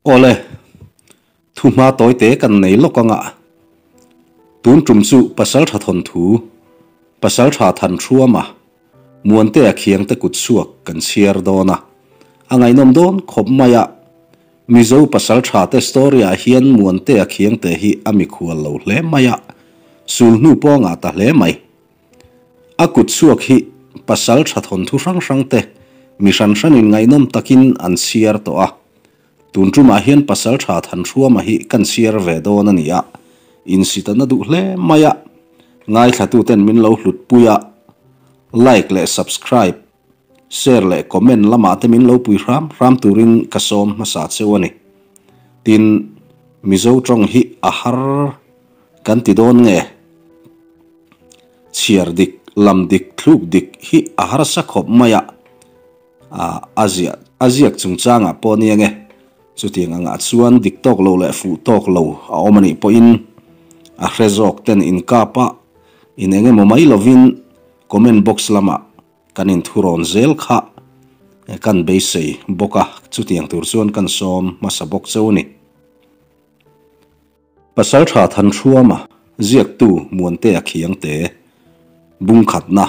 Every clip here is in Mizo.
Awle, thuhma tawite kan nei lawk anga tun tum chu Pasaltha thawnthu, Pasaltha Thanhruama, Muantea Khiangte kut chhuak kan chhiar dawn a, a ngaihnawm dawn khawp mai a, Mizo Pasaltha te story ah hian Muantea Khiangte hi a mikhual lo hle mai a, sulhnu pawh a ngah ta hle mai. A kut chhuak hi pasal tha thawnthu hrang hrang te mi hran hranin ngaihnawm takin an chhiar tawh a. Tun tumah hian pasal tha Thanhruama hi kan chhiar ve dawn a ni a, insitana duh hle mai a, ngaithlatuten min lo hlutpui a, like leh subscribe, share leh comment lamah te min lo pui hram hram turin ka sawm hmasa cheu a ni. Tin, Mizo tawng hi a har kan ti dawn nge? Chhiar dik, lam dik, thluk dik hi a harsa khawp mai a, a ziah a ziak chungchangah pawh nia nge. Chutiang angah chuan dik tawk lo leh fuh tawk lo a awm a nih pawhin a hre zawk ten inkap a, in eng emaw mai lovin comment box lamah kan inthurawn zel kha kan beisei bawk a, chutiang tur chuan kan sawm hmasa bawk cheu a ni. Pasalṭha Thanhruama, ziaktu Muantea Khiangte, Bungkhatna.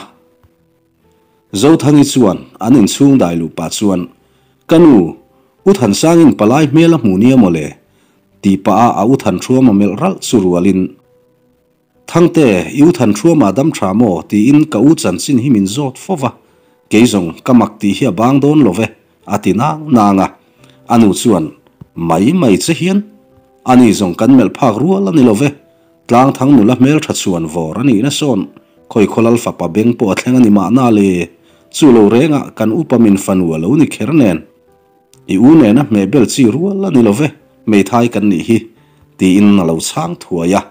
Zothangi chuan an inchhung dai luh pah chuan, Ka nu, U Thansangin palai hmel a hmu nia maw le? tih pah a a U Thanhruama melh ralh chu rualin, Thangte, i U Thanhruama dam ṭha maw? tiin ka u chanchin hi min zawt fo va, kei zawng ka mak tih hi a bang dawn lo ve, a ti nang nang a. A nu chuan, Mai mai che hian, ani zawng kan melh phak rual a ni lo ve, Tlangthang nula hmelṭha chhuan vawr a nihna sawn Khawikhaw fapa beng pawh a thleng a ni mahna le, chu lo rengah kan upa min fanu a lo ni kher nen. I u nena hmehbel chi rual a ni lo ve, hmeithai kan nih hi, tiin a lo chhang thuai a.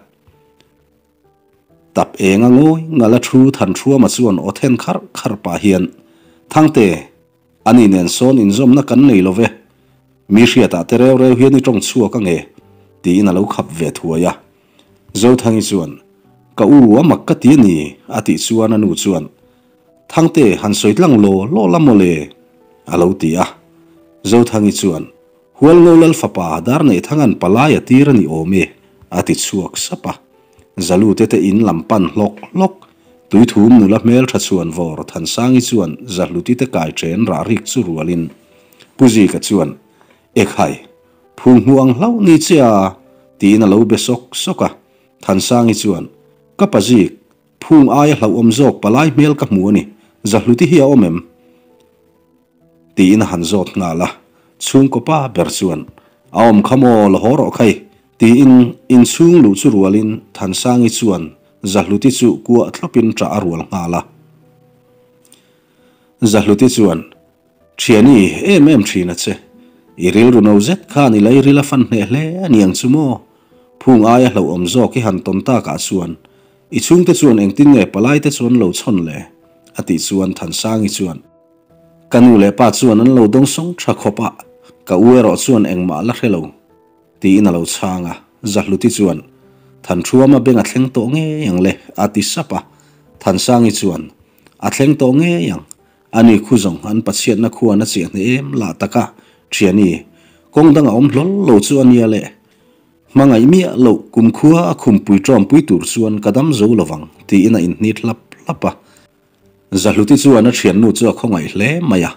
Tap eng a ngawi ngal a thu Thanhruama chuan aw then kharh kharh pah hian, Thangte, ani nen sawn inzawmna kan nei lo ve, mi hriatah te reu reu hian i tawng chhuak ange, tiin a lo khap ve thuai a. Zothangi chuan, Ka u a mak ka ti a ni, a tih chuan a nu chuan, Thangte, han sawi tlang law law la maw le, a lo ti a. Zothangi chuan, Hualngo Lal fapa Darneihthanga'n palai a tir a ni awm e, a ti chhuak sap a. Zalute te in lam pan hlawk hlawk, Tuithum nula hmeltha chhuan vawr Thansangi chuan Zahluti te kai chen rah rik chu rualin Pu Zika chuan, Ekhai, phung hmu ang hlauh ni che a, tiin a lo be sawk sawk a. Thansangi chuan, Ka pa Zik, phung aia hlauhawm zawk palai hmel ka hmu a ni, Zahluti hi a awm em? Tiin a han zawt nghal a, chhungkaw pa ber chuan, A awm kha maw, la haw rawh khai, tiin inchhung luh chu rualin Thansangi chuan Zahluti chu kuah thlawpin ṭah a rual nghal a. Zahluti chuan, Ṭhiani, em em ṭhin a che. I rilru no zet khan i lairil a fan hneh hle a niang chu maw? Phung aia hlauhawm zawk i han tawn takah chuan i chhungte chuan engtin nge palaite chu an lo chhawn le? a tih chuan Thansangi chuan, Ka nu leh pa chuan an lo dawngsawng tha khawp a, ka u erawh chuan engmah la hre lo, tiin a lo chhang a. Zahluti chuan, Thanṭhuama beng a thleng tawh ngei ang le, a ti sap a. Thansangi chuan, A thleng tawh ngei ang, ani khu zawng an pachhiatna khuan a chiah hneh em lah tak a, ṭhiani, kawng dang a awm hlawl lo chu a nia le. Hmangaih miah loh kumkhua a khumpui ṭawmpui tur chuan ka dam zo lovang, tiin a inhnit hlap hlap a. Zahluti chuan a thiannu chu a khawngaih hle mai a,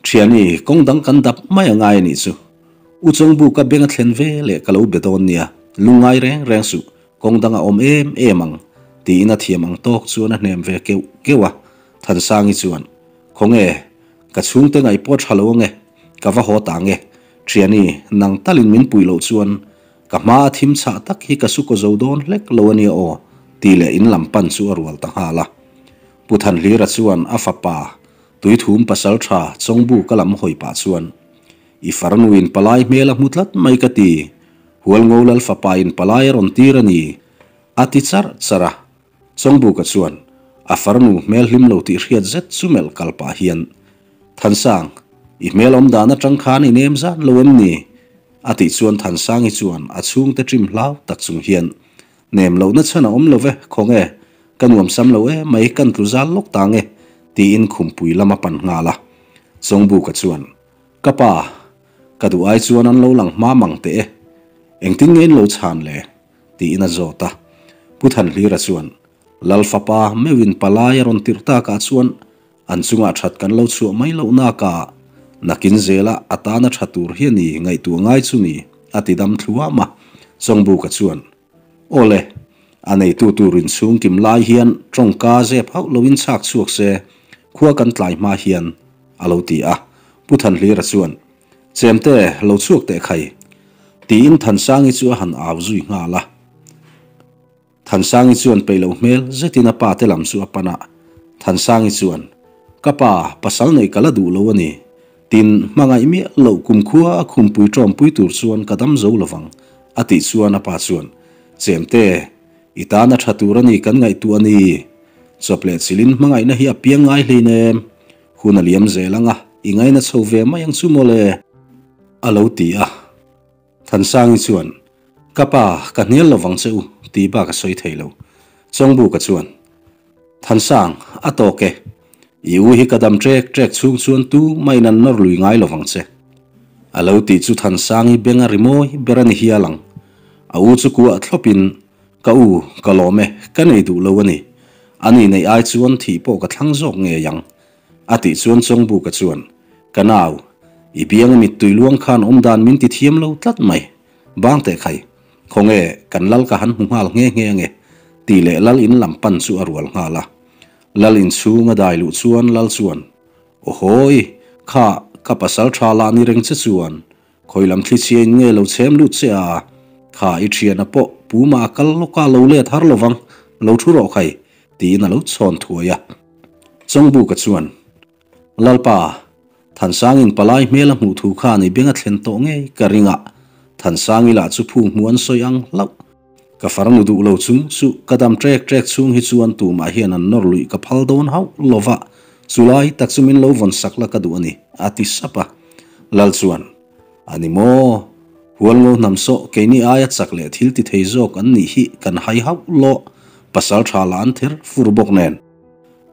Thiani, kawng dang kan dap mai a ngai a nih chu. U Chawngbu ka beng a thlen ve leh ka lo be dawn nia, lungngai reng reng suh, kawng dang a awm em em ang, tiin a thiam ang tawk chuan a hnem ve keuh keuh a. Thansangi chuan, Khawnge, ka chhungte ngaih pawh tha lo ange, ka va haw ta ange. Thiani, nang talin min puih loh chuan Ka hma a thim chhah tak hi ka su kaw zo dawn hlek lo a nia aw, tih leh in lam pan chu a rual ta nghal a. Pu Thanhlira chuan a fapa, Tuithum pasal tha Chawngbu ka lam hawi pah chuan, I farnuin palai hmel a hmu tlat mai ka ti, Hualngo Lal fapa in palai a rawn tir a ni, a ti charh charh a. Chawngbuka chuan a farnu hmel hlim lo tih hriat zet chu melh kal pah hian, Thansang, i hmel awm dan atang khan i nem zan lo em ni? a tih chuan Thansangi chuan a chhungte ṭim hlau tak chung hian, Nem lohna chhan a awm lo ve, khawnge, ka nuam sam lo e mai, kan tlu zal lawk ta nge, tiin khumpui lam a pan nghal a. Chawngbuka chuan, Ka pa, Ka duh ai chuan an lo lang hma mang teh e. Engtin nge in lo chhan le? tiin a zawt a. Pu Thanhlira chuan, Lal fapa meuhin palai a rawn tirh takah chuan an chungah that kan lo chhuah mai loh naka nakin zela a tana tha tur hi a ni ngaihtuah ngai chu ni, a ti dam thluam a. Chawngbuka chuan, Aw le, a neitu tur inchhung kim lai hian tawngka zep hauh loin chhak chhuak se, khua kan tlai hma hian, a lo ti a. Pu Thanhlira chuan, Chemte, lo chhuak teh khai, tiin Thansangi chu a han au zui nghal a. Thansangi chuan peih loh hmel zetin a pa te lam chu a pan a. Thansangi chuan, Ka pa, pasal neih ka la duh lo a ni. Tin, hmangaih miah loh kumkhua a khumpui tawmpui tur chuan ka dam zo lovang, a tih chuan a pa chuan, Chemte, i tan a tha tur a ni kan ngaihtuah a ni. Chawp leh chilin hmangaihna hi a piang ngai hlein em? Hun a liam zel ang a, i ngaina chho ve mai ang chu mawle, a lo ti a. Thansangi chuan, Ka pa, ka hnial lo vang che u, tih bak a sawi thei lo. Chawngbuka chuan, Thansang, a tawk e. I u hi ka dam ṭek ṭek chhung chuan tu mahin an nawr lui ngai lo vang che. A lo tih chu Thansangi beng a ri mawi ber a ni hial ang. A u chu kuah thlawpin, Ka u, ka lawm e, ka nei duh lo a ni. A ni neih ai chuan thih pawh ka thlang zawk ngei ang. A tih chuan Chawngbuka chuan, Ka nau, i bianga mittui luang khan awm dan min ti thiam lo tlat mai. Bang teh khai, khawnge kan lal ka han hmu nghal nghe nghe ange, tih leh lal in lam pan chu a rual nghal a. Lal in chhung a dai luh chuan lal chuan, Awhawi, kha ka pasal tha lah ni reng che chuan, khawi lam thli chhia in nge lo chhem lut che a, kha i thiana pawh puma a kal lawka lo let har lovang, lo thu rawh khai, tiin a lo chhawn thuai a. Chawngbuka chuan, Lalpa, Thansangin palai hmel a hmuh thu khan i beng a thlen tawh ngei ka ring a, Thansangi lah chu phu hmu an sawi ang hlauh. Ka farnu duh lo chung chu ka dam ṭek ṭek chhung hi chuan tumah hian an nawr luih ka phal dawn hauh lo va, chulai tak chu min lo vawn sak la ka duh a ni, a ti sap a. Lal chuan, A ni maw? Hualngo hnam sawh keini aia chak leh thil ti thei zawk an nih hi kan hai hauh lo, pasal ṭha lah an ther fur bawk nen.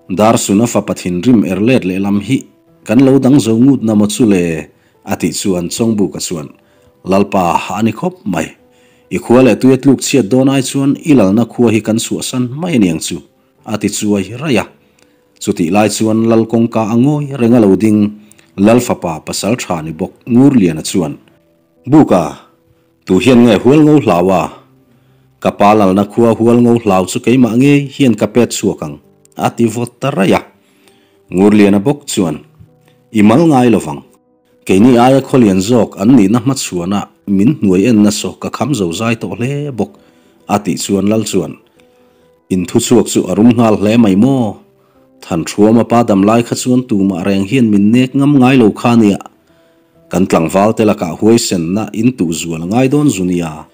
Darsuna fapa thinrim er let lehlam hi kan lo dang zo ngut na maw chu le? a tih chuan Chawngbuka chuan, Lalpa a ni khawp mai. I khua leh tuia tluk chhiat dawn ai chuan i lalna khua hi kan chhuahsan mai a niang chu, a ti chuai raih a. Chutih lai chuan Lal kawngka a ngawi reng a lo ding Lal fapa pasal tha ni bawk Ngurliana chuan, Buka, Tu hian nge hual ngo hlau a? Ka pa lalna khua hual ngo hlau chu keimah ngei hian ka pet chhuak ang, a ti vawt ta raih a. Ngurliana bawk chuan, I mal ngai lovang. Keini aia khawlian zawk an nihna hmachhuana min hnuai enna saw ka kham zo zai tawh hle bawk, a tih chuan Lal chuan, In thu chhuak chu a rum nghal hle mai maw? Thanṭhuama pa dam lai kha chuan tumah reng hian min nek ngam ngai lo kha nia. Kan tlangval te lakah huaisenna in tuh zual a ngai dawn zu nia.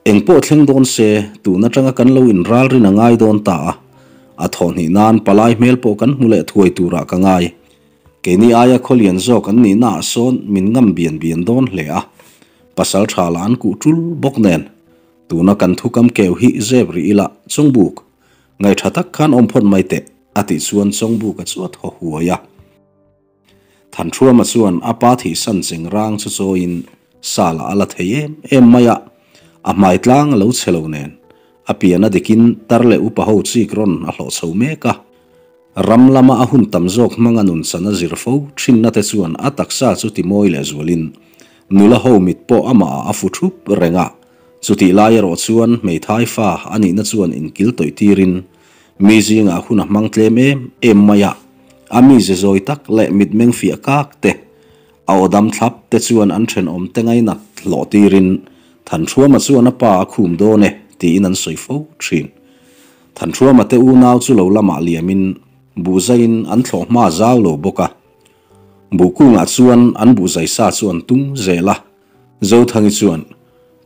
Eng pawh thleng dawn se, tun atanga kan lo inralrin a ngai dawn ta a. A thawhhnih nan palai hmel pawh kan hmu leh thuai turah ka ngai. Keini aia khawlian zawk an nihnaah sawn min ngam bian bian dawn hle a. Pasal tha lah an kuh tul bawk nen. Tuna kan thukam keu hi zep rih ila Chawngbuk. Ngaihṭha tak khan awm phawt mai teh, a tih chuan Chawngbuka chu a thaw huai a. Thanṭhuama chuan a pa thihsan cheng rang chu chawiin sa lah a la thei em em mai a, a hmai tlang a lo chhe lo nen, a pian a dikin tar leh upa ho chik rawn a hlawh chho mek a. Ram lama a hun tam zawk hmanga nun chan a zir fo thinna te chuan a taksa chu timawi leh zualin nula ho mit pawh amah ah a fu thup reng a, chutih lai erawh chuan hmeithai fa a nihna chuan inkil tawih tirin Mi zingah hun a hmang tlem em em mai a, a mize zawi tak leh mitmeng fiah kak te, a aw dam thlap te chuan an thenawm te ngainat hlawh tirin Thanṭhuama chuan a pa a khum dawn e tiin an sawi fo thin. Thanṭhuama te unau chu lo lamah liamin buhzaiin an thlawh hma zau lo bawk a, buh kungah chuan an buhzai sa chu an tung zel a, Zothangi chuan,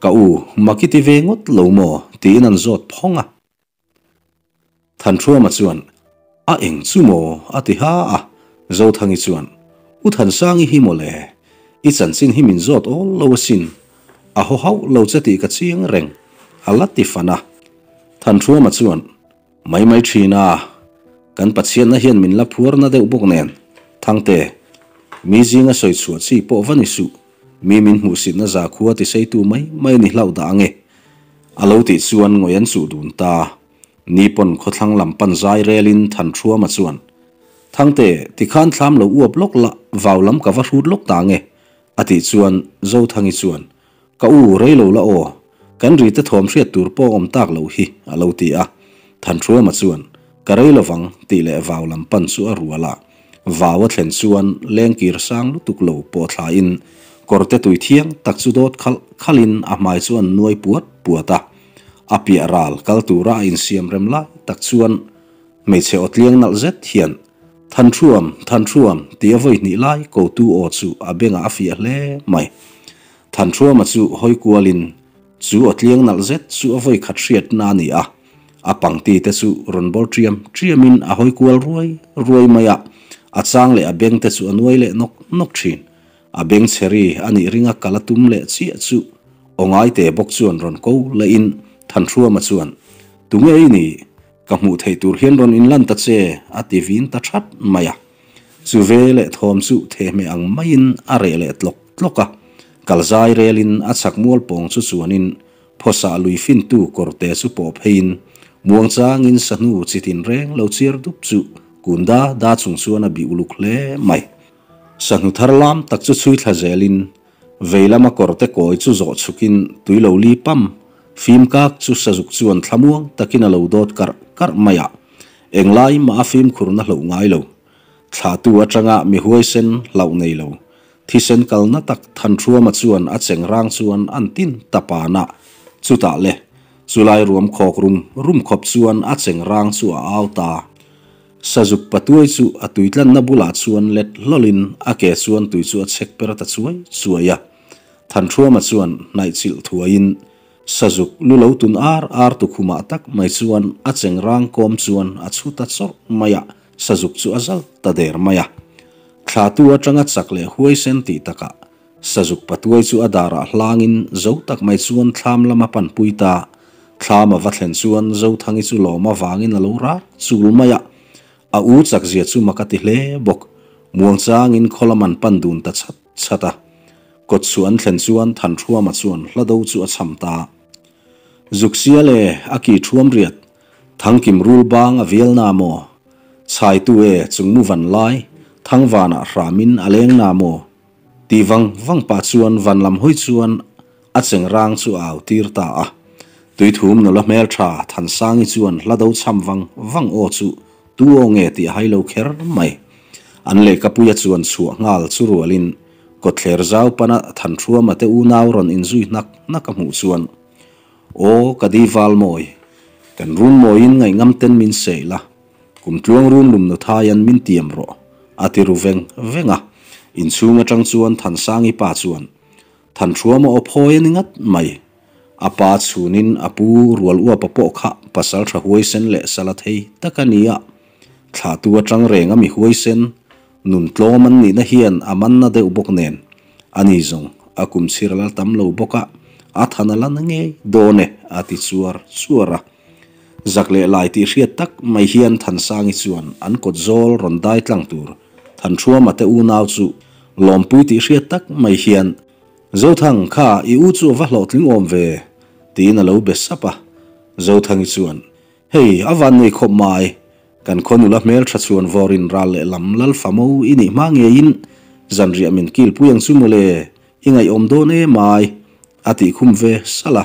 Ka u, makiti ve ngawt lo maw? tiin an zawt phawng a. Thanṭhuama chuan, A eng chu maw? a ti ha a. Zothangi chuan, U Thansangi hi maw le? I chanchin hi min zawt awl lo asin. A haw hauh lo che tih ka chiang reng, a la ti fan a. Thanṭhuama chuan, Mai mai ṭhin a, kan Pathianna hian min la phuarna deuh bawk nen, Thangte, mi zinga sawi chhuah chi pawh va ni suh. Mi min hmuhsitna zakhua tiseitu mai mai ni hlauh dah ange. A lo tih chuan ngawi an chuh dun ta. Ni pawn khawthlang lam pan zai relin Thanṭhuama chuan, Thangte, tikhan thlam lo uap lawk la, vau lam ka va hrut lawk ta ange, a tih chuan Zothangi chuan, Ka u, rei lo la aw, kan rite thawm hriat tur pawh awm tak loh hi, a lo ti a. Thanṭhuama chuan, Ka rei lovang, tih leh vau lam pan chu a rual a. Vau a thlen chuan lengkir sang lutuk lo pawh thlain kawrte tui thiang tak chu dawt khalh khalhin a hmai chu an nuai puat puat a. A piah ral kal tura a insiam rem lai tak chuan hmeichhe aw tliang nalh zet hian, Thanṭhuam, Thanṭhuam, tih a vawi hnih lai kotu aw chu a bengah a fiah hle mai. Thanṭhuama chu hawi kualin chu aw tliang nalh zet chu a vawi khat hriatna a ni a. A pangti te chu rawn bawr ṭiam ṭiamin a hawi kual ruai ruai mai a, a chang leh a beng te chu a nuai leh nawk nawk ṭhin. A beng chhe ri a nih ringa kal a tum leh chiah chu aw ngaite bawk chuan rawn ko lehin Thanhruama chuan, Tunge i nih? Ka hmuh theih tur hian rawn inlan ta che, a ti vin ta ṭhat mai a. Chu ve leh thawm chu thehmeh ang maiin a reh leh tlawk tlawk a, kal zai relin a chhak mual pawng chu chuanin Phawsah lui fintu kawrte chu pawh pheiin muangchangin sahnu chi tinreng lo chiar dup chu kun da da chung chuan a bih uluk hle mai. Sahnu thar lam tak chu chhui thla zelin vei lama kawrte kawi chu zawh chhukin tui lo li pam fim kak chu sazuk chuan thlamuang takin a lo dawt karh karh mai a, englai mah a fimkhurna hloh ngai lo. Thlahtu atanga mi huaisen hlauh nei lo Thisen kalna tak Thanṭhuama chuan a cheng rang chuan an tin ta pan a, chutah le, chulai ruam khawk rum rum khawp chuan a cheng rang chu a au ta. Sazuk patuai chu a tuitlanna bulah chuan let hlawlin a ke chuan tui chu a chhek per ta chuai chuai a. Thanṭhuama chuan hnaihchilh thuaiin Sazuk lu lo tun ar ar tukhumah tak mai chuan a cheng rang kawm chuan a chhu ta chawrh mai a, Sazuk chu a zal ta der mai a. Thlatu atanga chak leh huaisen tih takah Sazuk patuai chu a darah hlangin zo tak mai chuan thlam lama panpui ta. Thlam a va thlen chuan Zothangi chu lawm avangin a lo rak chul mai a. A u chakzia chu mak a ti hle bawk. Muangchangin khaw lam an pan dun ta chat chat a. Kawt chu an thlen chuan Thanṭhuama chuan hlado chu a cham ta. Zuksia le a ki ṭhuam riat, Thangkim rul bang a vial na maw? Chhaitu e chungmu van lai, Thangvanah hramin a leng na maw? Ti vang vang pah chuan van lam hawi chuan a cheng rang chu a au tir ta a. Tuithum nula hmelṭha Thansangi chuan hla do cham vang vang aw chu tu aw nge tih a hai lo kher mai. An lehkapuia chuan chhuah nghal chu rualin Kawtthler zau pana Thanṭhuama te unau rawn inzui hnak hnak a hmuh chuan, Aw, ka di val mawi, kan run mawiin ngaihngam ten min seih la, kum tluang run lum nu thaian min tiam rawh, a ti ru veng veng a. Inchhung atang chuan Thansangi pa chuan, Thanṭhuama aw phawi a ni ngat mai. A pa chhunin a pu rual uapa pawh kha pasal tha huaisen leh sala thei tak a ni a, thlahtu atang reng a mi huaisen, Nun tlawm an nihna hian a manna deuh bawk nen, ani zawng a kum chhir a la tam lo bawk a, a than a la na ngei dawn e, a ti chuar chuar a. Zak leh lai tih hriat tak mai hian Thansangi chuan an kawt zawl rawn dai tlang tur Thanṭhuama te unau chu lawmpui tih hriat tak mai hian, Zothang, kha i u chu a va hlawhtling awm ve, tiin a lo be sap a. Zothangi chuan, Hei, a van nei khawp mai. Kan khaw nula hmeltha chhuan vawrin ral leh lam lal fa mo i nih hma ngeiin zanriah min kilpui ang chu mawle, i ngaihawm dawn em ai, a tih khum ve salh a.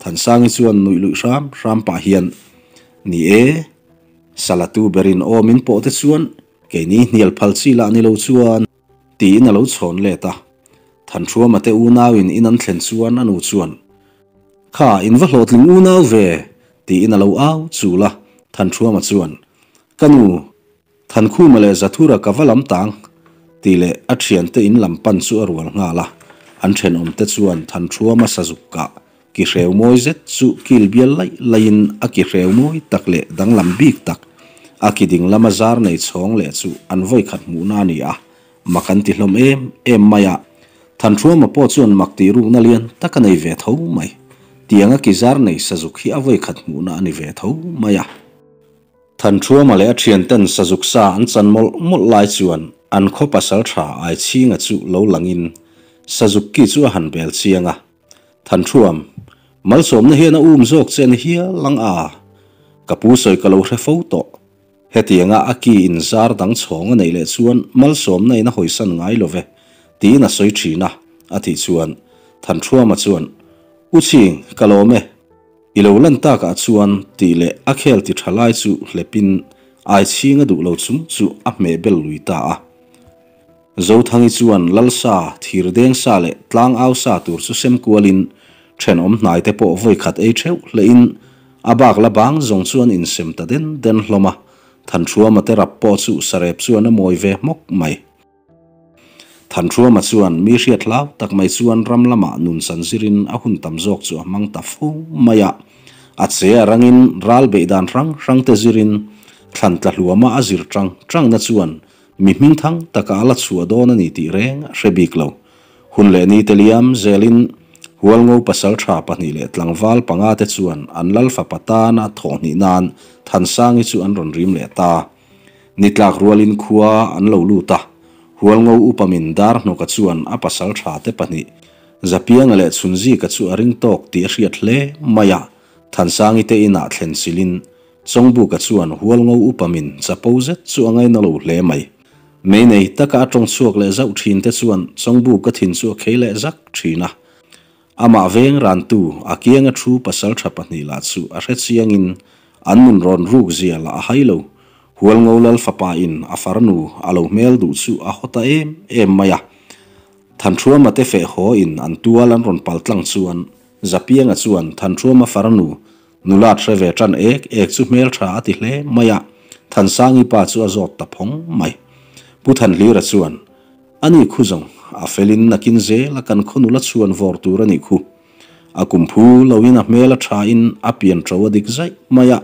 Thansangi chuan nuih luih hram hram pah hian, Ni e, salatu berin aw min pawh te chuan keini hnial phal chi lah ni lo chuan, tiin a lo chhawn let a. Thanhruama te unauin in an thlen chuan a nu chuan, Kha, in va hlawhtling unau ve, tiin a lo au chul a. Thanhruama chuan, Ka nu, Thankhuma leh Zathura ka va lam tang, tih leh a thiante in lam pan chu a rual nghal a. An thenawmte chuan Thanhruama sazuk kah ki hreu mawi zet chu kil bial laih laihin a ki hreu mawi tak leh danglam bik tak, a ki ding lama zar nei chhawng leh chu an vawikhat hmuhna a ni a. Mak an ti hlawm em em mai a, Thanhruama pawh chuan mak tih rukna lian tak a nei ve tho mai. Tianga ki zar nei sazuk hi a vawikhat hmuhna a ni ve tho mai a. Thanhruama leh a thianten sazuk sa an chan mawlh mawlh lai chuan an khaw pasal tha Aichhinga chu lo langin. Sazuk ki chu a han bel chiang a, Thanṭhuam, malsawmna hian a um zawk che a ni hial ang a, ka pu sawi ka lo hre fo tawh. Hetianga a ki in zar dang chhawng a neih leh chuan malsawmna in a hawisan ngai lo ve, tiin a sawi ṭhin a, a tih chuan Thanṭhuama chuan, U Chhing, ka lawm e. I lo lan takah chuan tih leh a khel ti ṭha lai chu hlepin Aichhing a duh lo chung chu a hmeh bel lui ta a. Zothangi chuan Lalsa, Thirdeng sa leh Tlangau sa tur chu sem kualin thenawm hnai te pawh vawi khat ei theuh hlehin a bak la bang zawng chuan insem ta den den hlawm a, Thanṭhuama te rap pawh chu sarep chuan a mawi ve hmawk mai. Thanṭhuama chuan mi hriat hlau tak mai chuan ram lamah nun san zirin a hun tam zawk chu a hmang ta fo mai a. A che a rangin ral beih dan hrang hrang te zirin thlan tla hluama a zir ṭang ṭangna chuan mi hmingthang taka a la chhuah dawn a ni tih reng a hre bik lo. Hun leh ni te liam zelin Hualngo pasalṭha pahnih leh tlangval panga te chuan an lal fapa tana thawhhnih nan Thansangi chu an rawn rim leh ta. Ni tlak rualin khua an lo lut a, Hualngo upa min dar hnawka chuan a pasal tha te pahnih, Zapianga leh Chhunzika chu a ring tawk tih a hriat hle mai a, Thansangi te inah thlen chilhin Chawngbuka chuan Hualngo upa min chapo zet chu a ngaina lo hle mai. Mei nei taka a tawng chhuak leh zauh thin te chuan Chawngbuka thin chu a khei leh zak thin a. Amah veng rantu, a kianga thu pasal tha pahnih lah chu a hre chiangin an nun rawn ruk zia lah a hai lo. Hualngo Lal fapa in a farnu a lo hmel duh chu a haw ta em em mai a. Thanṭhuama te feh haw in an tual an rawn pal tlang chuan Zapianga chuan Thanṭhuama farnu nulat hre ve ṭan ek ek chu hmel tha a ti hle mai a, Thansangi pa chu a zawt ta phawng mai. Pu Thanhlira chuan Ani khu zawng, a felin nakin zel a kan khaw nula chhuan vawr tur a nih khu. A kum phu loin a hmel a thain a pian ṭo a dik zaih mai a,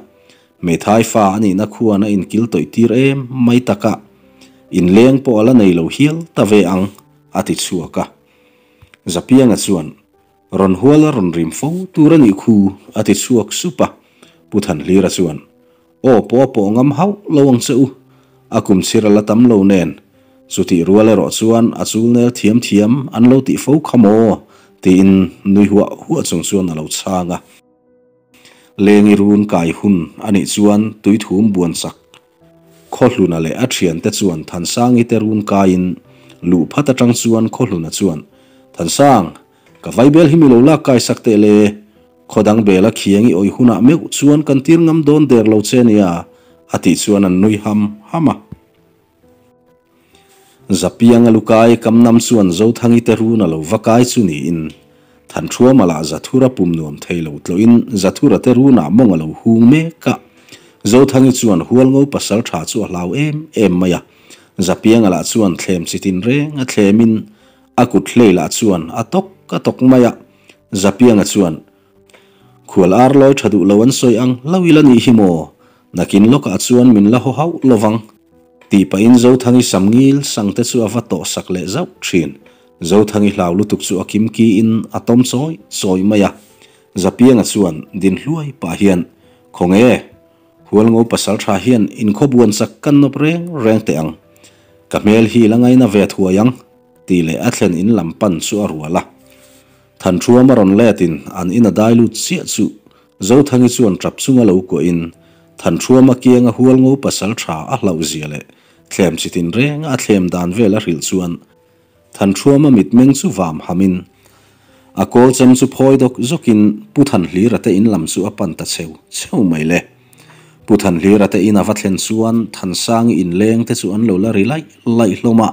hmeithai fa a nihna khuan a inkil tawih tir em mai tak a, inleng pawh a la nei lo hial ta ve ang, a ti chhuak a. Zapianga chuan, Rawn hual a rawn rim fo tur a nih khu, a ti chhuak sup a. Pu Thanhlira chuan, Aw pawh a pawh ngam hauh lo ang che u, a kum chhir a la tam lo nen, chutih rual erawh chuan a chul nel thiam thiam an lo tih fo kha maw? tiin nui huah huah chung chuan a lo chhang a. Lengi run kai hun a nih chuan tuithum buan chak Khawhluna leh a thiante chuan Thansangi te run kaiin luh phat atang chuan Khawhluna chuan, Thansang, Ka vaibel hi mi lo lak kai sak teh le, khaw dang bel a khiang i awih hunah meuh chuan kan tir ngam dawn der lo che nia, a tih chuan an nui ham ham a. Zapianga lukai Kamnam chuan Zothangi te run a lo va kai chu niin, Thanṭhuama lah Zathura pum nuam thei lo tlawhin Zathura te runah mawng a lo hung mek a. Zothangi chuan Hualngo pasal ṭha chu a hlau em em mai a, Zapianga lah chuan thlem chi tinreng a thlemin A kut hlei lah chuan a tawk a tawk mai a, Zapianga chuan, Khual ar lawi tha duh lo an sawi ang lo ila nih hi maw? Nakin lawkah chuan min la haw hauh lo vang, tih pahin Zothangi sam ngil sang te chu a va tawh sak leh zauh thin. Zothangi hlau lutuk chu a kim kiin a tawm chawi chawi mai a. Zapianga chuan din hluai pah hian, Khawnge? Hualngo pasal tha hian inkhawbuan chak kan nawp reng reng teh ang. Ka hmel hi la ngaina ve thuai ang, tih leh a thlen in lam pan chu a rual a. Thanṭhuam a rawn let in an in a dai lut chiah chu Zothangi chuan ṭap chunga lo kuah in Thanṭhuama kianga Hualngo pasal tha a hlauh zia leh thlem chi tin renga a thlem dan vel a hrilh chuan Thanṭhuama mitmeng chu vam hamin a kawl chem chu phawi dawk zawkin Pu Thanhlira te in lam chu a pan ta cheu cheu mai le. Pu Thanhlira te in a va thlen chuan Thansangi inleng te chu an lo la ri laih laih hlawm a,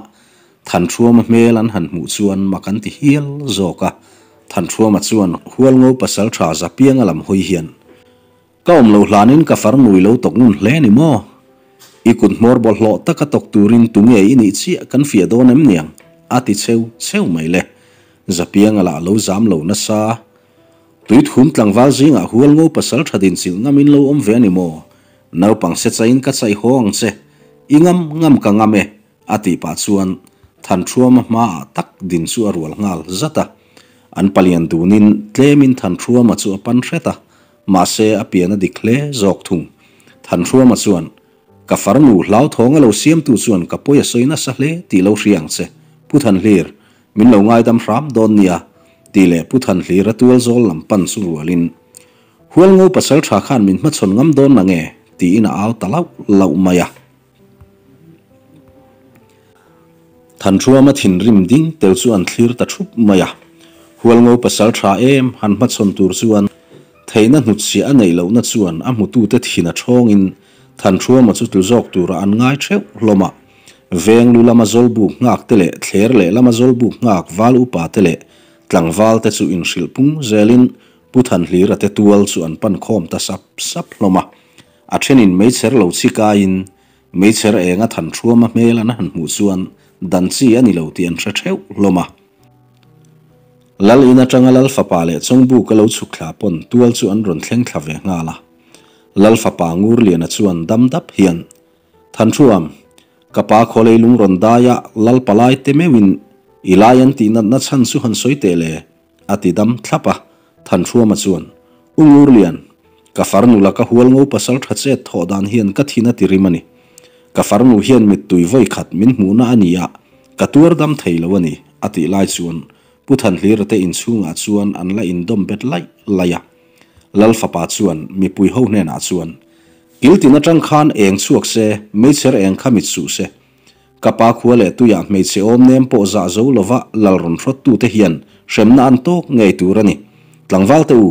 Thanṭhuama hmel an han hmuh chuan mak an ti hial zawk a, Thanṭhuama chuan Hualngo pasalṭha Zapianga lam hawi hian, Ka awm loh hlanin ka farnui lo tawk ngun hle ni maw? I kut hmawr bawlhhlawh taka tawk turin tunge i nih chiah kan fiah dawn em niang? a ti cheu cheu mai le. Zapianga lah lo zam lo nasa. Tuithum tlangval zingah Hualngo pasal tha dinchilh ngamin lo awm ve a ni maw? Naupang se chaiin ka chaih haw ang che. I ngam ngam ka ngam e, a tih pah chuan Thanṭhuama hmaah tak din chu a rual nghal zat a. An palian dunin tlemin Thanṭhuama chu a pan hret a, Mahse, a pian a dik hle zawk thung. Thanhruama chuan, Ka farnu hlauthawng a lo siamtu chuan ka pawi a sawi nasa hle tih lo hria ang che, Pu Thanhlir. Min lo ngaidam hram dawn nia, tih leh Pu Thanhlira tual zawl lam pan chu rualin, Hualngo pasaltha khan min hmachhawn ngam dawn nange? tiin a au ta lauh lauh mai a. Thanṭhuama thinrim ding tel chu an thlir ta ṭhup mai a. Hualngo pasaltha em han hmachhawn tur chuan theihna hnutchhiah a neih lohna chuan a hmutute thin a ṭhawngin Thanṭhuama chu tlu zawk tura an ngai ṭheuh hlawm a. Veng lu lama zawlbuk nghak te leh thler leh lama zawlbuk nghak val upa te leh tlangval te chu inhrilh pung zelin Pu Thanhlira te tual chu an pan khawm ta sap sap hlawm a. A thenin meichher lo chi kaiin meichher enga Thanṭhuama hmel an han hmuh chuan dan chi a ni lo tih an hre theuh hlawm a. Lal in atanga Lal fapa leh Chawngbuk a lo chhuk thla pawn tual chu an rawn thleng thla ve nghal a. Lal fapa Ngurliana chuan dam dap hian Thanṭhuam, ka pa khawlei lung rawn daia Lal palai te meuhin i lai an tih natna chhan chu han sawi teh le, a ti dam thlap a. Thanṭhuama chuan, U Ngurlian, ka farnu laka hualngo pasal tha chet thawh dan hian ka thin a ti rim a ni. Ka farnu hian mittui vawi khat min hmuhna a ni a, ka tuar dam thei lo a ni, a tih lai chuan Pu Thanhlira te inchhungah chuan an la indawm bet laih laih a. Lal fapa chuan mipui ho hnenah chuan, Kil tin atang khan eng chhuak se, meichher eng kha mit suh se. Ka pa khua leh tuiah hmeichhe awm nem pawh zah zo lova lal rawn hrawttute hian hremna an tawk ngei tur a ni. Tlangval te u,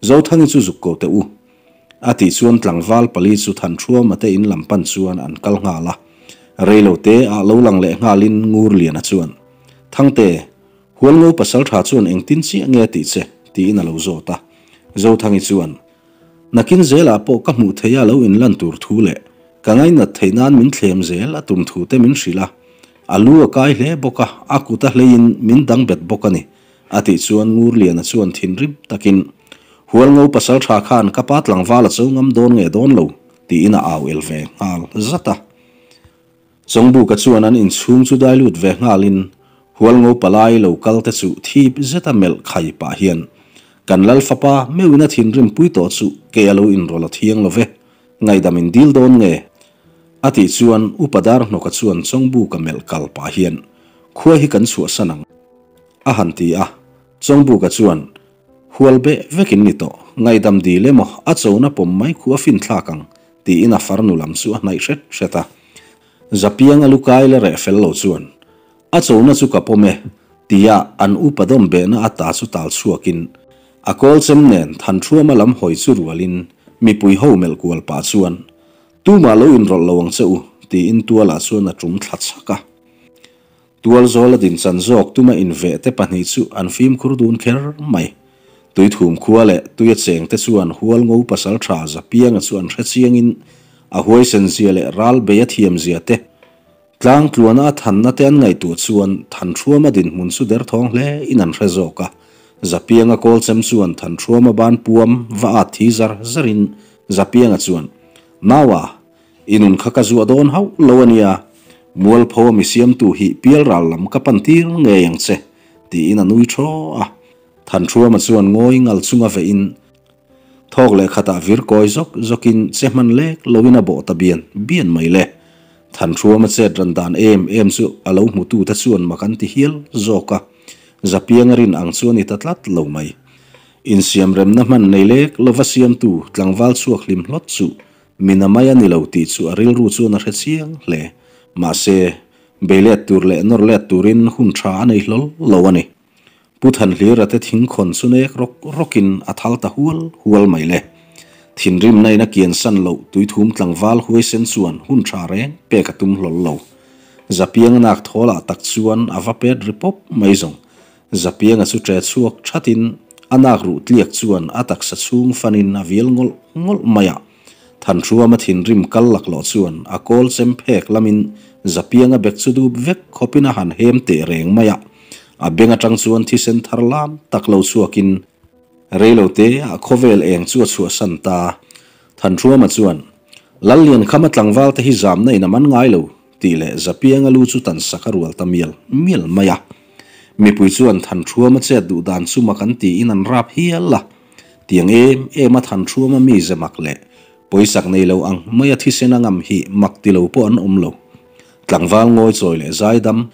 Zothangi chu zuk ko teh u. A tih chuan tlangval pali chu Thanṭhuama te in lam pan chuan an kal nghal a. Reilo te ah lo lang leh nghalin Ngurliana chuan, Thangte, Hualngo pasalṭha chuan engtin chiah nge tih che? tiin a lo zawt a. Zothangi chuan, Nakin zelah pawh ka hmuh theih a lo inlan tur thu leh ka ngainat theih nan min thlem zel a tum thu te min hrilh a. A lu a kai hle bawk a, a kut a hleiin min dang bet bawk a ni, a tih chuan Ngurliana chuan thinrim takin, Hualngo pasalṭha khan ka pa tlangval a cho ngam dawn nge dawn lo? tiin a au el ve nghal zat a. Chawngbuka chuan an inchhung chu dai lut ve nghalin Hualngo palai lo kal te chu thip zeta melh khai pah hian, Kan Lal fapa meuhin a thinrim pui tawh chu kei a lo inrawlh a thiang lo ve, ngaihdam in dil dawn nge? A tih chuan Upa Darhnawka chuan Chawngbuka melh kal pah hian, Khua hi kan chhuahsan ang, a han ti a. Chawngbuka chuan, Hual beh vek in ni tawh, ngaihdam dil emaw a chona pawm mai khu a finthlak ang, tiin a farnu lam chu a hnaih hret hret a. Zapiang a lu kai la reh fel lo chuan, A chona chu ka pawm e, tia an upa dawm behna ata chu tal chhuakin, a kawl chem nen Thanṭhuama lam hawi chu rualin mipui ho melh kual pah chuan, Tumah lo inrawlh lo ang che u, tiin tualah chuan a ṭum thla chhak a. Tualzawl a dinchan zawk tuma inveh te pahnih chu an fimkhur dun kher mai. Tuithum khua leh tuia cheng te chuan Hualngo pasal tha Zapianga chu an hre chiangin a huaisen zia leh ral bei a thiam zia te, tlang tluana a thanna te an ngaihtuah chuan Thanhruama dinhmun chu derthawng hle in an hre zawk a. Zapianga kawlchem chuan Thanhruama ban puam va at thi zar zarin Zapianga chuan, Naua, I nun kha ka zuah dawn hauh lo a nia, Mualpho a mi siamtu hi pialral lam ka pan tir ngei ang che, tiin a nui thaw a. Thanṭhuama chuan ngawi ngal chunga vehin thawk leh khatah vir kawi zawk zawkin che hman lek loin a bawh ta bian bian mai le. Thanṭhuama chet ran dan em em chu a lo hmutute chuan mak an ti hial zawk a, Zapianga rin ang chu a ni ta tlat lo mai. Insiamremna hman nei lek lova siamtu tlangval chhuak hlim hlawt chu Mina mai a ni lo tih chu a rilru chuan a hre chiang hle. Mahse, bei let tur leh nawr let turin hun tha a nei hlawl lo a ni. Pu Thanhlira te thingkhawn chu nek rawk rawkin a thal ta hual hual mai le. Thinrimna in a kiansan loh tuithum tlangval huaisen chuan hun tha reng pek a tum hlawl lo. Zapianga nak thawlah tak chuan a va pet ri pawp mai zawng. Zapianga chu ṭe chhuak ṭhatin a nak ruh tliak chuan a taksa chhung fanin a vial ngawlh ngawlh mai a. Thanhruama thinrim kal laklawh chuan a kawl chem phek lamin Zapianga bek chu dup vek khawpin a han hem teh reng mai a. A beng aṭang chuan thisen thar lam tak lo chhuakin reilo te ah khawvel eng chu a chhuahsan ta. Thanhruama chuan, Lalliankhama tlangval te hi zamna in a man ngai lo, tih leh Zapianga lu chu tan sak a rual ta mial mial mai a. Mipui chuan Thanṭhuama chet duh dan chu mak an tiin an rap hial a. Tiang em em a Thanṭhuama mize mak leh pawisak nei lo ang mai a thisen a ngam hi mak ti lo pawh an awm lo. Tlangval ngawi chawi leh zaidam.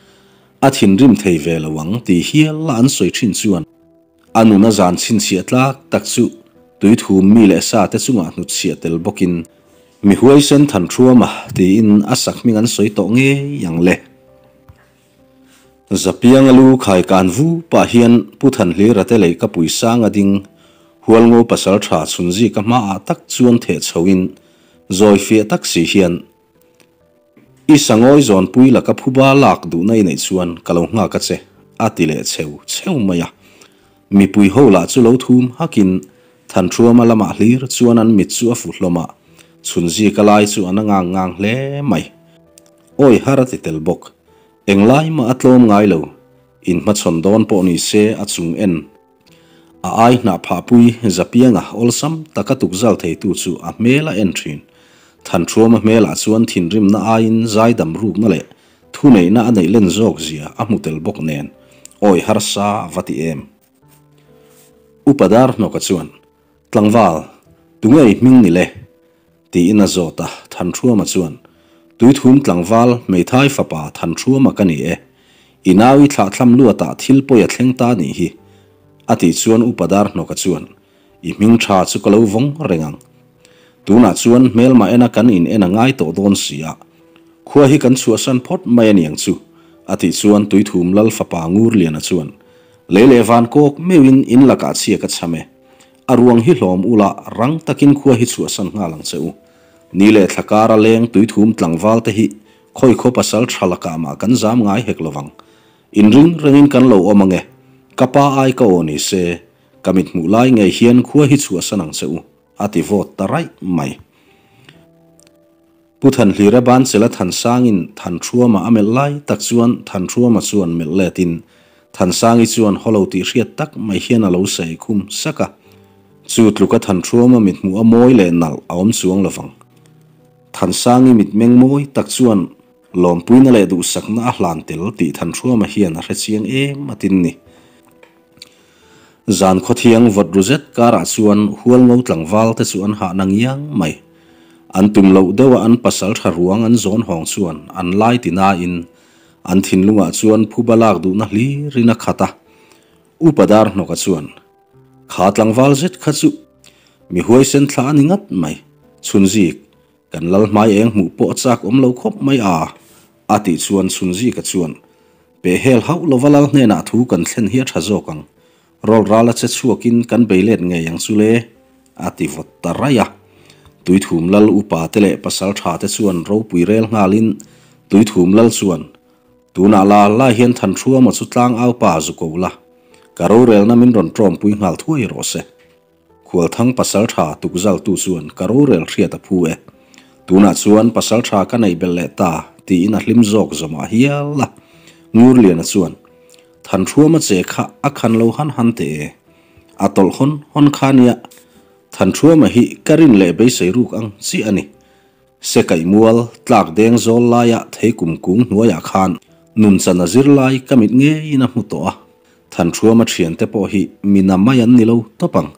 A thinrim thei ve lo ang tih hial a an sawi thin chuan a nuna zan chhinchhiah tlak tak chu tuithum mi leh sa te chungah hnutchhiah tel bawkin mi huaisen Thanṭhuama tiin a sakhming an sawi tawh ngei ang le. Zapianga lu khai kan vu pah hian Pu Thanhlira te lei ka pui sang a ding Hualngo pasalṭha chhunzika hmaah tak chuan theh chhoin zawi fiah tak si hian I sangawi zawnpui laka phuba lak duhna i neih chuan ka lo nghak a che, a ti leh cheu cheu mai a. Mipui ho lah chu lo thum hakin Thanṭhuama lamah hlir chuan an mit chu a fu hlawm a, chhunzi ka lai chu a na ngang ngang hle mai. Awi har a ti tel bawk. Englai mah a tlawm ngai lo. Inhmachhawn dawn pawh ni se a chung en. A ai hnah phahpui Zapianga awlsam taka tukzal theitu chu a hmel a en thin. Thanṭhuama hmelah chuan thinrimna aiin zaidam rukna leh thuneihna a neih len zawk zia a hmu tel bawk nen awi harsa a va ti em. Upa Darhnawka chuan, Tlangval, tunge i hming ni le? Tiin a zawt a, Thanṭhuama chuan, Tuithum tlangval, hmeithai fapa Thanṭhuama ka ni e. I nau i thlahthlam luatah thil pawi a thleng ta nih hi. A tih chuan Upa Darhnawka chuan, I hming ṭha chu ka lo vawng reng ang. Tunah chuan hmelma ena kan in en a ngai tawh dawn si a. Khua hi kan chhuahsan phawt mai a niang chu, a tih chuan Tuithum lal fapa Ngurliana chuan, Lei leh van kawk meuhin in lakah chhia ka cham e. A ruang hi hlawm ula, rang takin khua hi chhuahsan nghal ang che u. Ni leh thla kara leng tuithum tlangval te hi khawi khaw pasal tha lakah mah kan zam ngai hek lovang. Inring rengin kan lo awm ang e. Ka pa ai ka aw ni se, ka mit hmuh lai ngei hian khua hi chhuahsan ang che u, a ti vawt ta raih mai. Pu Thanhlira Banchela Thansangin Thanṭhuama a melh lai tak chuan Thanṭhuama chuan melh letin Thansangi chuan hawlo tih hriat tak mai hian a lo sawi khum sak a. Chu tluka Thanṭhuama mithmuh a mawi leh nalh a awm chuang lovang. Thansangi mitmeng mawi tak chuan lawmpuina leh duhsakna a hlan tel tih Thanṭhuama hian a hre chiang em a tin ni. Zan khawthiang vawt ru zet karah chuan Hualngo tlangval te chu an hah na ngiang mai. An tum loh deuha an pasal tha ruang an zawn hawng chuan an lai ti nain an thinlungah chuan phuba lak duhna hlirin a khat a. Upa Darhnawka chuan, Kha tlangval zet kha chu mi huaisen thla a ni ngat mai, chhunzik kan lal hmai eng hmuh pawh a chak awm lo khawp mai a, a tih chuan Chhunzika chuan, Pe hel hauh lova lal hnenah thu kan thlen hi a tha zawk ang, Rawl ral a che chhuakin kan bei let ngei ang chu le, a ti vawt ta raih a. Tuithum lal upa te leh pasal tha te chuan ropui rel nghalin Tuithum lal chuan, Tunah la la hian Thanhruama chu tlang au pa zu ko la, ka rorelna min rawn tawmpui nghal thuai rawh se. Khualthang pasal tha tukzaltu chuan ka rorel hriat a phu e. Tunah chuan pasal tha ka neih belh leh ta tiin a hlim zawk zawmah hial a. Ngurliana chuan, Thanhruama che kha a khan lo han han teh e. A tawlh hawn hawn kha nia. Thanhruama hi ka rin leh beisei ruk ang chiah a ni. Se kaih mual, tlak deng zawl laia thei kum kung hnuaiah khan nunchan a zir lai ka mit ngeiin a hmu tawh a. Thanṭhuama thiante pawh hi mi na mai an ni lo tawp ang.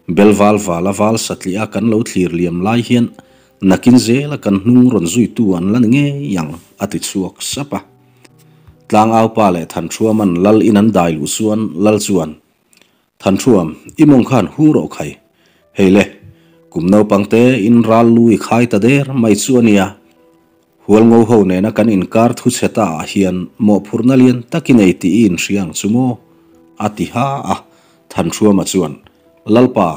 Bel val vala val satliah kan lo thlir liam lai hian nakin zela kan hnung rawn zuitu an la ni ngei ang, a ti chhuak sap a. Tlangaupa leh Thanṭhuaman lal in an dai luh chuan lal chuan Thanṭhuam, i mawng khan hung rawh khai. Hei le, kum naupang te in ral lu i khai ta der mai chu a nia. Hualngo ho nena kan inkar thu chhe ta ah hian mawhphurhna lian tak i nei tih i inhria ang chu maw? A ti ha a. Thanṭhuama chuan, Lalpa,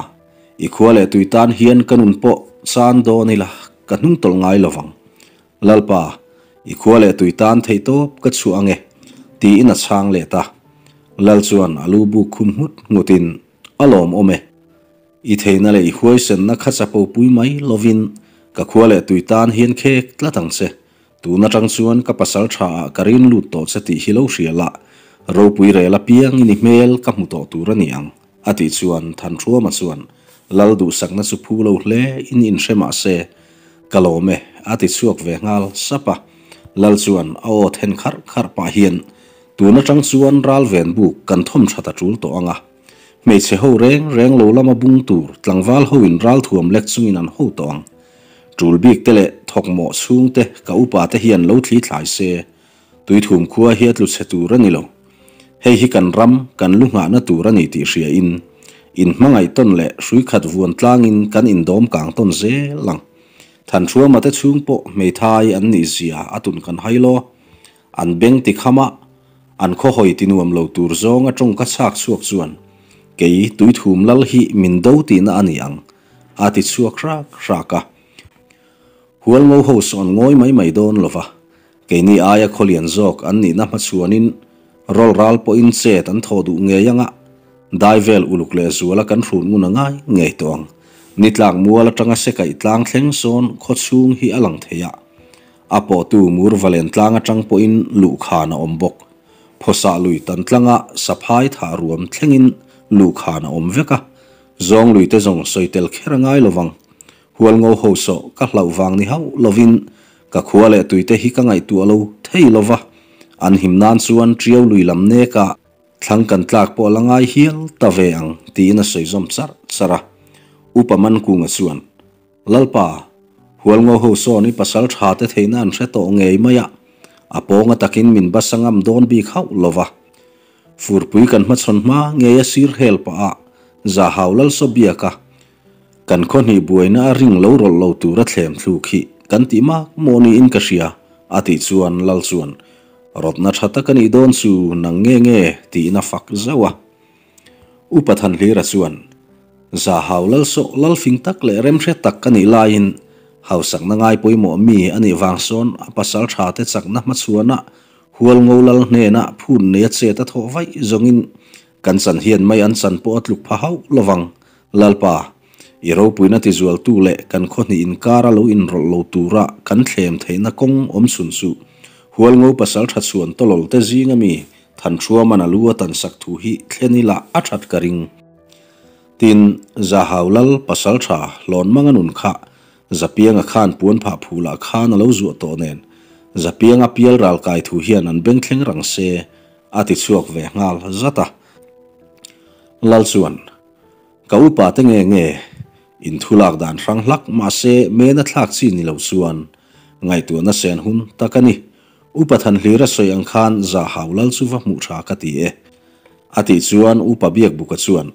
i khua leh tui tan hian ka nun pawh chan dawn ila ka hnung tawlh ngai lovang. Lalpa, i khua leh tui tan theihtawp ka chhuah ange, tiin a chhang let a. Lal chuan a lu buk khum nghut nghutin, A lawmawm e. I theihna leh i huaisenna kha chapo pui mai lovin ka khua leh tui tan hian khek tlat ang che. Tun atang chuan ka pasal tha ah ka rin lut tawh che tih hi lo hria la, ropui rel apiangin i hmel ka hmu tawh tur a ni ang, a tih chuan Thanhruama chuan Lal duhsakna chu phu lo hle in inhre mah se, ka lawm e, a ti chhuak ve nghal sap a. Lal chuan a aw then kharh kharh pah hian Tun atang chuan ralven buk kan thawm that a tul tawh ang a. Hmeichhe ho reng reng lo lama bung tur tlangval hoin ralthuam lek chungin an ho tawh ang. Tul bik te leh thawkmawh chhung te ka upa te hian lo thli thlai se. Tuithum khua hi a tlu chhe tur a ni lo. Hei hi kan ram, kan lu nghahna tur a ni tih hria in, in hmangaih tawn leh hrui khat vuan tlangin kan indawm kang tawn zel ang. Thanhruama te chhung pawh hmeithai an nih zia a tun kan hai law. An beng ti kham a, an khaw hawi ti nuam lo tur zawnga tawngka chhak chhuak chuan, Kei Tuithum lal hi min do tihna a ni ang, a ti chhuak hrak hrak a. Hualngo ho sawn ngawi mai mai dawn lo va, keini aia khawlian zawk an nihna hmachhuanin rawl ral pawhin chet an thaw duh ngei anga dai vel uluk leh zuala kan hrun ngun a ngai ngei tawh ang. Ni tlak mual atanga se kaih tlang thleng sawn khaw chhung hi a lang thei a, a pawhtu mur valen tlang atang pawhin luhkhan a awm bawk. Phawsah lui tan tlanga saphai thah ruam thlengin luhkhan a awm vek a, zawng lui te zawng sawi tel kher a ngai lovang. Hualngo ho sawh ka hlauh vang ni hauh lovin ka khua leh tuite hi ka ngaihtuah lo thei lo va, an him nan chuan Tiau lui lam neka thlang kan tlak pawh a la ngai hial ta ve ang tiin a sawi zawm charh charh a. Upa Mankunga chuan, Lalpa, Hualngo ho sawn i pasal tha te theihna an hre tawh ngei mai a, a pawnga takin min basa ngam dawn bik hauh lo va. Furpui kan hmachhawn hma ngei a sir hel pah a, Zahau Lalsawbiaka Kan khawhnih buaina a ring lo rawlh lo tura thlem thluk hi kan tih mak maw niin ka hria, a tih chuan Lal chuan, Rawtna tha tak a nih dawn chu nang nge nge? tiin a fak zauh a. Upa Thanhlira chuan, Zahau Lal sawh lal fing tak leh remhre tak ka nih laiin hausakna ngai pawimawh mi a nih vang sawn a pasal tha te chakna hmachhuana Hualngo Lal hnena phun neia chet a thawh vaih zawngin Kan chan hian mai an chan pawh a tluk pha hauh lovang. Lalpa, i ropuina tizualtu leh kan khawhnih inkara lo inrawlh lo tura kan thlem theihna kawng awm chhun chu Hualngo pasal tha chhuan tawlawl te zinga mi Thanhruaman a lu a tan sak thu hi thlen ila a that ka ring. Tin, Zahau Lal pasal tha hlawn manga nun kha Zapianga khan puan phah phulah khan a lo zuah tawh nen Zapianga pial ral kai thu hian an beng thleng rang se A ti chhuak ve nghal zat a. Lal chuan, Ka upa te nge nge, in thu lak dan hrang hlak mahse mena thlak chi ni lo chuan ngaihtuahna sen hun tak a ni. Upa Thanhlira sawi ang khan Zahau Lal chu va hmuh tha ka ti e. A tih chuan Upa Biakbuka chuan,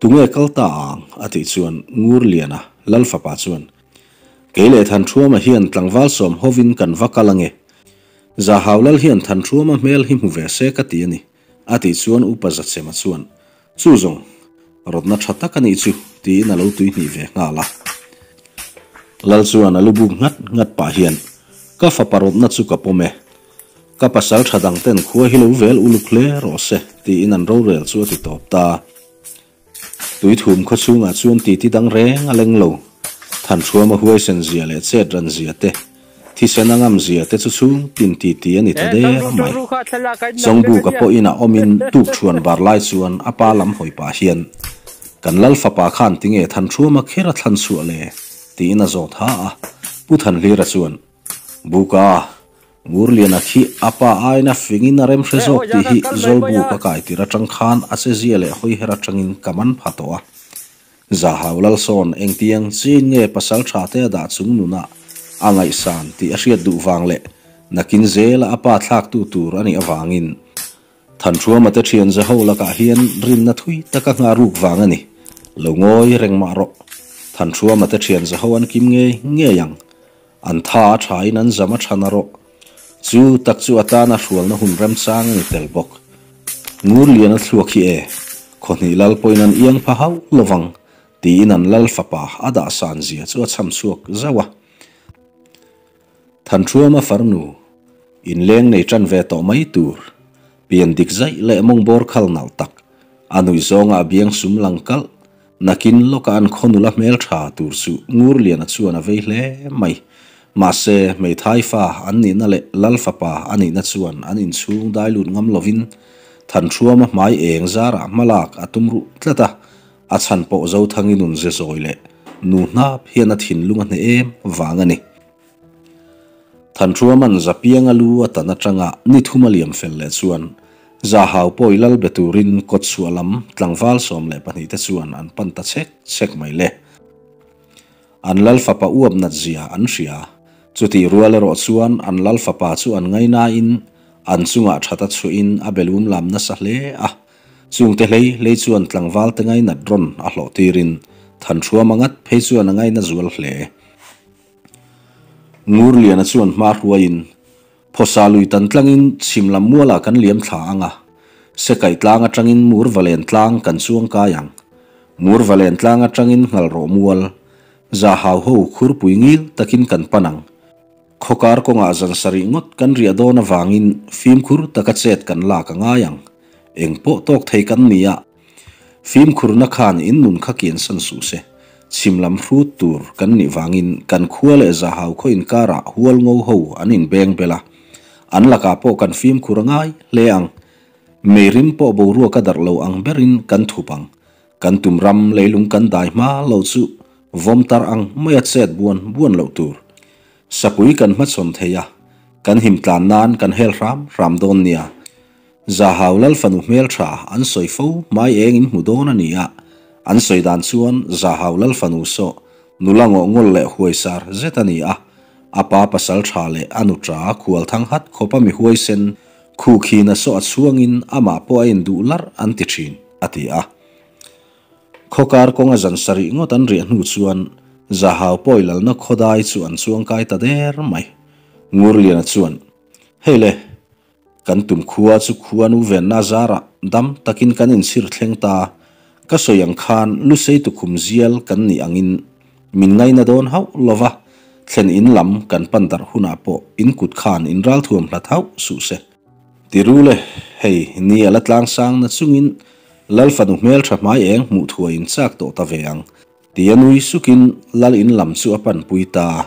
Tunge kal ta ang? a tih chuan Ngurliana, Lal fapa chuan, Kei leh Thanṭhuama hian tlangval sawm hovin kan va kal ange. Zahau Lal hian Thanṭhuama hmel hi hmu ve se ka ti a ni, a tih chuan Upa Zachema chuan, Chu zawng, rawtna ṭha tak a nih chu, tiin a lo tuihnih ve nghal a. Lal chuan a lu buk nghat nghat pah hian, Ka fapa rawtna chu ka pawm e. Ka pasal ṭha dang ten khua hi lo vel uluk hle rawh se, tiin an rorel chu a ti tawp ta. Tuithum khaw chhungah chuan titi dang reng a leng lo. Thanhruama huaisen zia leh chet ran zia te, thisen a ngam zia te chu chhung tin titi a ni ta der mai. Chawngbuka pawhin a awmin tuk thuan bar lai chuan a pa lam hawi pah hian, Kan lal fapa khan tinge Thanhruama kher a thlan chhuah le? tiin a zawt ha a. Pu Thanhlira chuan, Buka, Ngurliana khi a pa aina fingin a remhre zawk tih hi Zawlbuk a kai tir atang khan a che zia leh hawiher atangin ka man pha tawh a. Zahau Lalsawn engtiang chin nge pasal tha te a dah chung nunah a ngaihsan tih a hriat duh vang leh nakin zela a pa thlaktu tur a nih avangin Thanhruama te thian Zaho lakah hian rinna thui taka nghah ruk vang a ni. Lo ngawi reng mah rawh. Thanhruama te thian Zaho an kim ngei ngei ang. An tha a thain an zam a tha na rawh. Chu tak chu atana hrualna hun remchang a ni tel bawk. Ngurliana thluak hi e, khawhnih lal pawhin an iang pha hauh lovang, tiin an lal fapa a dah san zia chu a chham chhuak zauh a. Thanhruama farnu, inleng nei tan ve tawh mai tur, pian dik zaih leh mawngbawr khal nalh tak, a nuih zawnga a biang sum lang kalh, nakin lawka an khaw nula hmel tha tur chu Ngurliana chuan a vei hle mai. Mahse, hmeithai fa an nihna leh Lal fapa a nihna chuan an inchhung dai lut ngam lovin Thanhruama hmai eng zarah hmalak a tum ruh tlat a, A chhan pawh Zothangi nun ze zawi leh nu hnap hian a thinlung a hneh em vang a ni. Thanhruaman Zapianga lu a tan atanga ni thum a liam fel leh chuan Zahau pawi lal be turin kawtchhuah lam tlangval 12 te chuan an pan ta chhek chhek mai le. An lal fapa uap nat zia an hria. Chutih rual erawh chuan an lal fapa chu an ngainain. An chungah that a chhuahin a belum lam nasa hle a. Chungte hlei hlei chuan tlangvalte ngainat rawn a hlawh tirin Thanhruama ngat phei chuan a ngaina zual hle. Ngurliana chuan hma hruaiin Phawsa lui tan tlangin chhim lam mualah kan liam thla ang a, Sekai tlang atangin Murvalen tlang kan chuang kai ang. Murvalen tlang atangin Nghalrawh mual, Zahau ho khurpui ngil takin kan pan ang. Khawkar kawngah zan sarih ngawt kan riah dawn avangin fimkhur taka chet kan lak a ngai ang. Eng pawh tawk thei kan ni a. Fimkhurna khan in nun kha kiansan suh se. Chhim lam hrut tur kan nih vangin kan khua leh Zahau khaw inkarah hual ngo ho an inbeng bel a. An lakah pawh kan fimkhur a ngai hle ang. Meirim pawh boruak a darh lo ang berin kan thup ang. Kan tum ram leilung kan dai hma lo chu vawm tar ang maia chet buan buan loh tur. Sapui kan hmachhawn thei a, kan him tlan nan kan hel hram hram dawn nia. Zahau Lal fanu hmeltha an sawi fo hmai eng in hmu dawn a ni a, an sawi dan chuan Zahau Lal fanu saw nula ngawh ngawl leh huaisar zet a ni a, a pa pasal tha leh a nu ta khual thang hat khawp a mi huaisen khu khina saw a chhuangin amah pawh a induh larh an ti thin, a ti a. Khawkar kawnga zan sarih ngawt an riah hnu chuan Zahau pawi lalna khawdai chu an chuangkai ta der mai. Ngurliana chuan, Hei le, Kan tum khua chu khuanu venna zarah dam takin kan inchhir thleng ta. Ka sawi ang khan lusei tukhum zial kan nih angin min ngaina dawn hauh lova, thlen in lam kan pan darh hunah pawh in kut khan in ralthuam hlat hauh suh se. Ti ru le, hei ni a la tlang sang na chungin Lal fanu hmeltha hmai eng hmuh thuai in chak tawh ta ve ang, tia nui sukin Lal in lam chu a panpui ta.